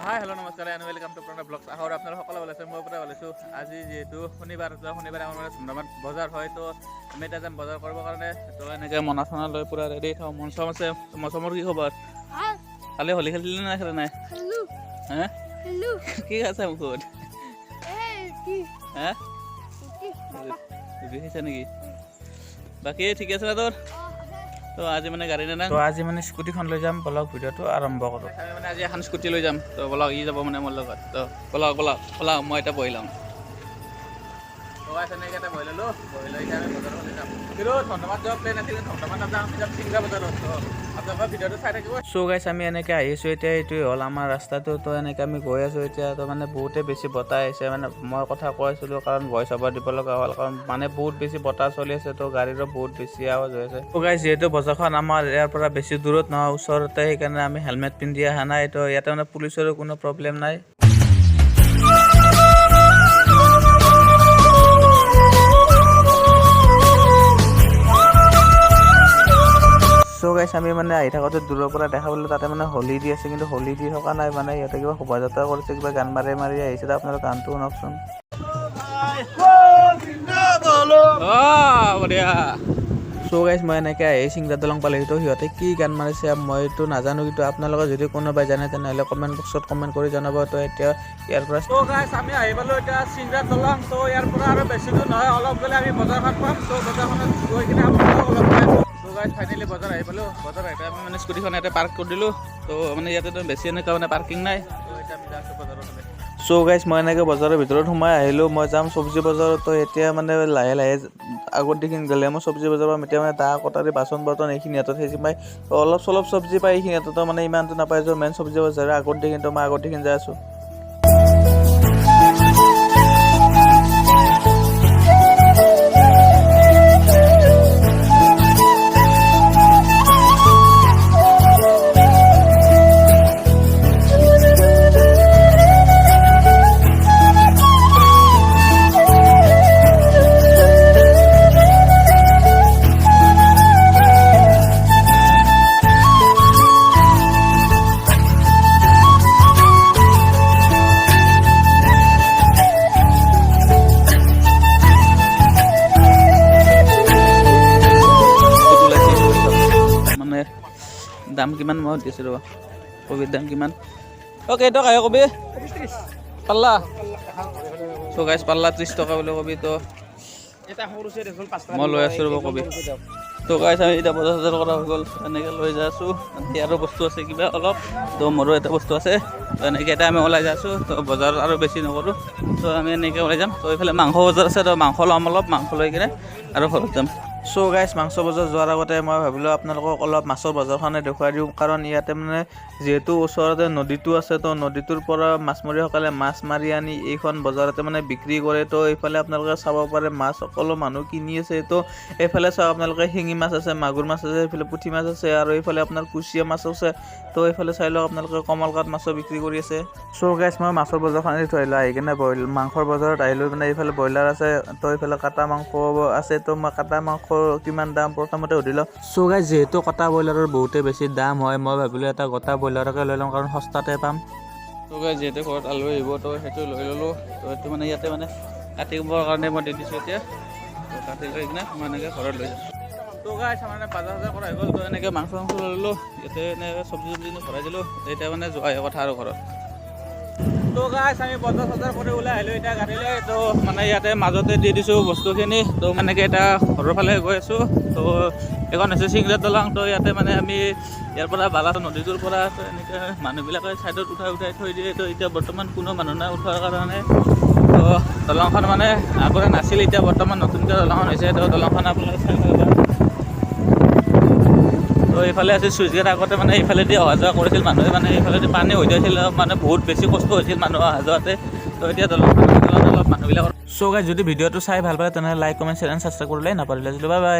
হাই, hello', নমস্কাৰ and welcome to Pranab Vlogs। আশা কৰোঁ আপোনালোক সকলো ভাল আছে, মই পৰা ভাল আছোঁ। আজি যিহেতু শনিবাৰ, তো শনিবাৰে আমাৰ মানে ধুমধামত বজাৰ হয়। তো আমি এতিয়া যাম বজাৰ কৰিবৰ কাৰণে। তো এনেকৈ মোনা চোনা লৈ পূৰা ৰেডি থওঁ। মনচম আছে। মৌচমৰ কি খবৰ? ভাল। কালি হোলী খেলিছিলি নে নাই খেলা নাই? খেলো। হে? খেলো। কি আছে মুখত? এই কি? হে? কি বাবা? ৰুটি খাইছা নেকি? বাকী ঠিকে আছে না তোৰ? অ, আছে। তো আজি মানে গাড়ী নানাং। তো আজি মানে স্কুটিখন লৈ যাম। বলক, ভিডিঅ'টো আৰম্ভ কৰোঁ। আমি মানে আজি এখন স্কুটি লৈ যাম। তো বলক, ই যাব মানে মোৰ লগত। তো বলক, বলক, বলক, মই এতিয়া বহি ল'ম। তো গাইছ, এনেকৈ এটা বহি ল'লোঁ। বহি লৈ এতিয়া আমি বজাৰৰ ফালে যাম। কিন্তু ধন্যবাদ যোৱা প্লেন আছিল, ধন্যবাদ নাযাওঁ, আমি যাম চিংৰা বজাৰত। তো আপোনালোকৰ ভিডিঅ'টো চাই থাকিব। চ' গাইছ, আমি এনেকৈ আহিছোঁ এতিয়া। এইটোৱে হ'ল আমাৰ ৰাস্তাটো। তো এনেকৈ আমি গৈ আছোঁ এতিয়া। তো মানে বহুতে বেছি বতাহ আহিছে। মানে মই কথা কৈ আছিলোঁ, কাৰণ ভইচ অভাৰ দিব লগা হ'ল, কাৰণ মানে বহুত বেছি বতাহ চলি আছে। তো গাড়ীৰো বহুত বেছি আৱাজ হৈ আছে। ত' গাইছ, যিহেতু বজাৰখন আমাৰ ইয়াৰ পৰা বেছি দূৰত নহয়, ওচৰতে, সেইকাৰণে আমি হেলমেট পিন্ধি অহা নাই। তো ইয়াতে মানে পুলিচৰো কোনো প্ৰব্লেম নাই। চ' গাইছ, আমি মানে আহি থাকোঁতে দূৰৰ পৰা দেখা পালোঁ, তাতে মানে হোলী দি আছে। কিন্তু হোলী দি থকা নাই, মানে সিহঁতে কিবা শোভাযাত্ৰা কৰিছে, কিবা গান মাৰি মাৰি আহিছে। তো আপোনালোকে গানটো শুনকচোন। অঁ, বঢ়িয়া। চ' গাইছ, মই এনেকৈ আহি চিংৰা দলং পালোহি। তো সিহঁতে কি গান মাৰিছে মইতো নাজানো, কিন্তু আপোনালোকে যদি কোনোবাই জানে, তেনেহ'লে কমেণ্ট বক্সত কমেণ্ট কৰি জনাব। তো এতিয়া ইয়াৰ পৰা তো গাইছ, আমি আহি পালোঁ এতিয়া চিংৰা দলং। তো ইয়াৰ পৰা আৰু বেছি দূৰ নহয়, অলপ গ'লে আমি বজাৰখন পাম। তো বজাৰখনত গৈ কিনে আপোনালোকক লগ পাই আছোঁ। তো গাইছ, ফাইনেলি বজাৰ আহি পালোঁ। বজাৰ আহি পাই আমি মানে স্কুটিখন ইয়াতে পাৰ্ক কৰি দিলোঁ। তো মানে ইয়াতে বেছি এনেকুৱা মানে পাৰ্কিং নাই। তো এতিয়া আমি যাই আছোঁ বজাৰৰ ফালে। চ' গাইছ, মই এনেকৈ বজাৰৰ ভিতৰত সোমাই আহিলোঁ। মই যাম চব্জি বজাৰত। তো এতিয়া মানে লাহে লাহে আগত দেখি গ'লে মই চব্জি বজাৰ পাম। এতিয়া মানে দা, কটাৰী, বাচন বৰ্তন এইখিনি হাতত সেইখিনি পাই। তো অলপ চলপ চব্জি পায় এইখিনি হাততো, মানে ইমানটো নাপায়। য' মেইন চব্জি বজাৰ আগত দেখি, তো মই আগত দেখি যাই আছোঁ। ক'ত ওলাইছে মানে দাম কিমান মই দিছোঁ ৰ'বা। কবিৰ দাম কিমান? অ, কেইটকা হে কবি পাল্লা? চ' গাইছ, পাল্লা 30 টকা বুলি কবি। তো মই লৈ আছোঁ ৰ'ব কবি। তো গাইছ, আমি এতিয়া বজাৰ চজাৰ কৰা হৈ গ'ল। এনেকৈ লৈ যাই আছোঁ। ইয়াৰো বস্তু আছে কিবা অলপ, তো মোৰো এটা বস্তু আছে। তো এনেকৈ এতিয়া আমি ওলাই যাই আছোঁ। তো বজাৰ আৰু বেছি নকৰোঁ, তো আমি এনেকৈ ওলাই যাম। তো এইফালে মাংস বজাৰ আছে, তো মাংস ল'ম অলপ, মাংস লৈ কিনে আৰু ঘৰত যাম। চ' গাইছ, মাংস বজাৰ যোৱাৰ আগতে মই ভাবিলোঁ আপোনালোকক অলপ মাছৰ বজাৰখনে দেখুৱাই দিওঁ, কাৰণ ইয়াতে মানে যিহেতু ওচৰতে নদীটো আছে, তো নদীটোৰ পৰা মাছমৰীয়াসকলে মাছ মাৰি আনি এইখন বজাৰতে মানে বিক্ৰী কৰে। তো এইফালে আপোনালোকে চাব পাৰে, মাছ সকলো মানুহ কিনি আছে। তো এইফালে চাওক আপোনালোকে, শিঙি মাছ আছে, মাগুৰ মাছ আছে, এইফালে পুঠি মাছ আছে আৰু এইফালে আপোনাৰ কুচিয়া মাছ আছে। তো এইফালে চাই লওক আপোনালোকে, কমল কাঠ মাছো বিক্ৰী কৰি আছে। চ' গাইছ, মই মাছৰ বজাৰখন এৰি থৈ আহিলোঁ। আহি কিনে মাংসৰ বজাৰত আহিলোঁ। মানে এইফালে ব্ৰইলাৰ আছে, তো এইফালে কটা মাংস আছে। তো মই কটা মাংস কিমান দাম প্ৰথমতে সুধি লওঁ। চ' গাইছ, যিহেতু কটা ব্ৰইলাৰৰ বহুতে বেছি দাম হয়, মই ভাবিলোঁ এটা গোটা ব্ৰইলাৰকে লৈ ল'ম, কাৰণ সস্তাতে পাম। তো গাইছ, যিহেতু ঘৰত আলহী আহিব, তো সেইটো লৈ ল'লোঁ। তো সেইটো মানে ইয়াতে মানে কাটিবৰ কাৰণে মই দি দিছোঁ এতিয়া। তো কাটি লৈ কিনে মই এনেকৈ ঘৰত লৈ যাম। তো গাইছ, আমাৰ মানে বাজাৰ চজাৰ কৰা হৈ গ'ল। তো এনেকৈ মাংস চাংস লৈ ল'লোঁ, ইয়াতে এনেকৈ চব্জি চব্জি ভৰাই দিলোঁ। এতিয়া মানে যোৱাহে কথা আৰু ঘৰত। তো গাইছ, আমি বজাৰ চজাৰ কৰি ওলাই আহিলোঁ এতিয়া গাড়ীলৈ। তো মানে ইয়াতে মাজতে দি দিছোঁ বস্তুখিনি। তো এনেকৈ এতিয়া ঘৰৰ ফালে গৈ আছোঁ। তো এইখন হৈছে চিংৰা দলং। তো ইয়াতে মানে আমি ইয়াৰ পৰা বালা নদীটোৰ পৰা, তো এনেকৈ মানুহবিলাকে ছাইডত উঠাই উঠাই থৈ দিয়ে। তো এতিয়া বৰ্তমান কোনো মানুহ নাই উঠোৱাৰ কাৰণে। তো দলংখন মানে আগতে নাছিল, এতিয়া বৰ্তমান নতুনকৈ দলংখন হৈছে। তো দলংখন আপোনালোকে চাই ল'ব। তো এইফালে আছে চুইচ গেট। আগতে মানে এইফালেদি অহা যোৱা কৰিছিল মানুহে, মানে এইফালেদি পানী হৈ গৈছিল, মানে বহুত বেছি কষ্ট হৈছিল মানুহ অহা যোৱাতে। তো এতিয়া দলংখন অলপ মানুহবিলাকৰ চ' গাইজ, যদি ভিডিঅ'টো চাই ভাল পালে, তেনেহ'লে like, comment, share and subscribe কৰিবলৈ নাপাহৰিলে। Bye bye.